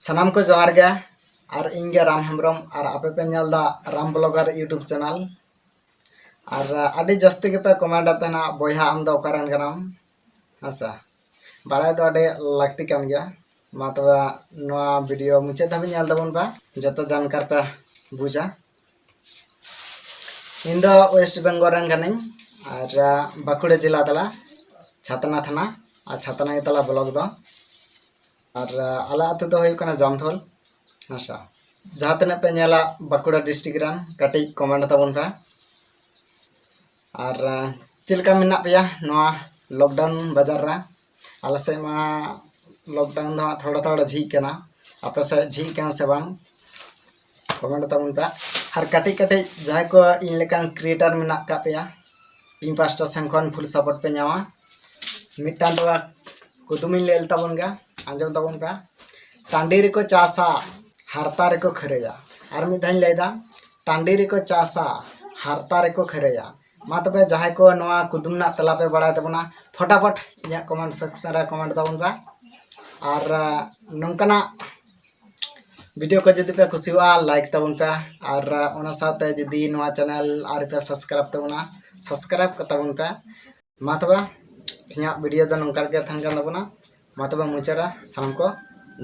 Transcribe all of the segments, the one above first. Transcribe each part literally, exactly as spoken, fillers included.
ᱥᱟᱱᱟᱢ ᱠᱚ ᱡᱚᱦᱟᱨ ᱜᱮ᱾ ᱟᱨ ᱤᱧ ᱜᱮ ᱨᱟᱢ ᱦᱮᱢᱵᱨᱚᱢ, ᱟᱨ ᱟᱯᱮ ᱯᱮ ᱧᱮᱞ ᱫᱟ ᱨᱟᱢ ᱵᱞᱚᱜᱟᱨ YouTube ᱪᱮᱱᱮᱞ᱾ ᱟᱨ ᱟᱹᱰᱤ ᱡᱟᱹᱥᱛᱤ ᱜᱮᱯᱮ ᱠᱚᱢᱮᱱᱴ ᱮᱫ ᱛᱟᱦᱮᱱᱟ, "ᱵᱚᱭᱦᱟ, ᱟᱢ ᱫᱚ ᱚᱠᱟ ᱨᱮᱱ ᱠᱟᱱᱟᱢ?" ᱦᱮᱸ ᱥᱮ, ᱵᱟᱲᱟᱭ ᱫᱚ ᱟᱹᱰᱤ ᱞᱟᱹᱠᱛᱤ ᱠᱟᱱ ᱜᱮᱭᱟ᱾ ᱢᱟ ᱛᱚᱵᱮ, ᱱᱚᱣᱟ ᱵᱷᱤᱰᱤᱭᱳ ᱢᱩᱪᱟᱹᱫ ᱫᱷᱟᱹᱵᱤᱡ ᱧᱮᱞ ᱛᱟᱵᱚᱱ ᱯᱮ, ᱡᱚᱛᱚ ᱡᱟᱱᱠᱟᱨ ᱯᱮ ᱵᱩᱡᱟ᱾ ᱤᱧ ᱫᱚ ᱳᱭᱮᱥᱴ ᱵᱮᱝᱜᱚᱞ ᱨᱮᱱ ᱠᱟᱹᱱᱟᱹᱧ, ᱟᱨ ᱵᱟᱸᱠᱩᱲᱟ ᱡᱮᱞᱟ ᱛᱟᱞᱟ, ᱪᱷᱟᱛᱱᱟ ᱛᱷᱟᱱᱟ, ᱟᱨ ᱪᱷᱟᱛᱱᱟ ᱜᱮ ᱛᱟᱞᱟ ᱵᱞᱚᱠ ᱫᱚ᱾ ᱟᱨ ᱟᱞᱮ ᱟᱹᱛᱩ ᱫᱚ ᱦᱩᱭᱩᱜ ᱠᱟᱱᱟ ᱡᱟᱢᱛᱷᱚᱞ᱾ ᱟᱪᱪᱷᱟ, ᱡᱟᱦᱟᱸ ᱛᱤᱱᱟᱹᱜ ᱯᱮ ᱧᱮᱞᱟ ᱵᱟᱸᱠᱩᱲᱟ ᱰᱤᱥᱴᱨᱤᱠᱴ ᱨᱮᱱ, ᱠᱟᱹᱴᱤᱡ ᱠᱚᱢᱮᱱᱴ ᱛᱟᱵᱚᱱ ᱯᱮ᱾ ᱟᱨ ᱪᱮᱫ ᱞᱮᱠᱟ ᱢᱮᱱᱟᱜ ᱯᱮᱭᱟ ᱱᱚᱣᱟ ᱞᱚᱠᱰᱟᱣᱩᱱ ᱵᱟᱡᱟᱨ ᱨᱮ? ᱟᱞᱮ ᱥᱮᱫ ᱢᱟ ᱞᱚᱠᱰᱟᱣᱩᱱ ᱫᱚ ᱦᱟᱸᱜ ᱛᱷᱚᱲᱟ ᱛᱷᱚᱲᱟ ᱡᱷᱤᱡ ᱠᱟᱱᱟ, ᱟᱯᱮ ᱥᱮᱫ ᱡᱷᱤᱡ ᱠᱟᱱᱟ ᱥᱮ ᱵᱟᱝ, ᱠᱚᱢᱮᱱᱴ ᱛᱟᱵᱚᱱ ᱯᱮ᱾ ᱟᱨ ᱠᱟᱹᱴᱤᱡ ᱠᱟᱹᱴᱤᱡ ᱡᱟᱦᱟᱸᱭ ᱠᱚ ᱤᱧ ᱞᱮᱠᱟᱱ ᱠᱨᱤᱭᱮᱴᱟᱨ ᱢᱮᱱᱟᱜ ᱟᱠᱟᱫ ᱯᱮᱭᱟ, ᱤᱧ ᱯᱟᱥᱴᱟ ᱥᱮᱱ ᱠᱷᱚᱱ ᱯᱷᱩᱞ ᱥᱟᱯᱳᱨᱴ ᱯᱮ ᱧᱟᱢᱟ᱾ ᱢᱤᱫᱴᱟᱝ ᱫᱚ ᱠᱩᱫᱩᱢᱤᱧ ᱞᱟᱹᱭ ᱛᱟᱵᱚᱱ ᱜᱮ, ᱟᱸᱡᱚᱢ ᱛᱟᱵᱚᱱ ᱯᱮ᱾ ᱴᱟᱺᱰᱤ ᱨᱮᱠᱚ ᱪᱟᱥᱟ, ᱦᱟᱨᱛᱟ ᱨᱮᱠᱚ ᱠᱷᱟᱹᱨᱟᱹᱭᱟ᱾ ᱟᱨ ᱢᱤᱫ ᱫᱷᱟᱣ ᱤᱧ ᱞᱟᱹᱭᱫᱟ, ᱴᱟᱺᱰᱤ ᱨᱮᱠᱚ ᱪᱟᱥᱟ, ᱦᱟᱨᱛᱟ ᱨᱮᱠᱚ ᱠᱷᱟᱹᱨᱟᱹᱭᱟ᱾ ᱢᱟ ᱛᱚᱵᱮ, ᱡᱟᱦᱟᱸᱭ ᱠᱚ ᱱᱚᱣᱟ ᱠᱩᱫᱩᱢ ᱨᱮᱱᱟᱜ ᱛᱮᱞᱟ ᱯᱮ ᱵᱟᱲᱟᱭ ᱛᱟᱵᱚᱱᱟ, ᱯᱷᱚᱴᱟᱯᱷᱚᱴ ᱤᱧᱟᱹᱜ ᱠᱚᱢᱮᱱᱴ ᱥᱮᱠᱥᱚᱱ ᱨᱮ ᱠᱚᱢᱮᱱᱴ ᱛᱟᱵᱚᱱ ᱯᱮ᱾ ᱟᱨ ᱱᱚᱝᱠᱟᱱᱟᱜ ᱵᱷᱤᱰᱤᱭᱳ ᱠᱚ ᱡᱩᱫᱤ ᱯᱮ ᱠᱩᱥᱤᱣᱟᱜᱼᱟ, ᱞᱟᱭᱤᱠ ᱛᱟᱵᱚᱱ ᱯᱮ᱾ ᱟᱨ ᱚᱱᱟ ᱥᱟᱶᱛᱮ ᱡᱩᱫᱤ ᱱᱚᱣᱟ ᱪᱮᱱᱮᱞ ᱟᱹᱣᱨᱤ ᱯᱮ ᱥᱟᱵᱥᱠᱨᱟᱭᱤᱵ ᱛᱟᱵᱚᱱᱟ, ᱥᱟᱵᱥᱠᱨᱟᱭᱤᱵ ᱠᱚ ᱛᱟᱵᱚᱱ ᱯᱮ᱾ ᱢᱟ ᱛᱚᱵᱮ, ᱛᱮᱦᱮᱧᱟᱜ ᱵᱷᱤᱰᱤᱭᱳ ᱫᱚ ᱱᱚᱝᱠᱟ ᱜᱮ ᱛᱟᱦᱮᱱ ᱠᱟᱱ ᱛᱟᱵᱚᱱᱟ᱾ ᱢᱟ ᱛᱚᱵᱮ, ᱢᱩᱪᱟᱹᱫ ᱨᱮ ᱥᱟᱱᱟᱢ ᱠᱚ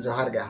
ᱡᱚᱦᱟᱨ ᱜᱮ᱾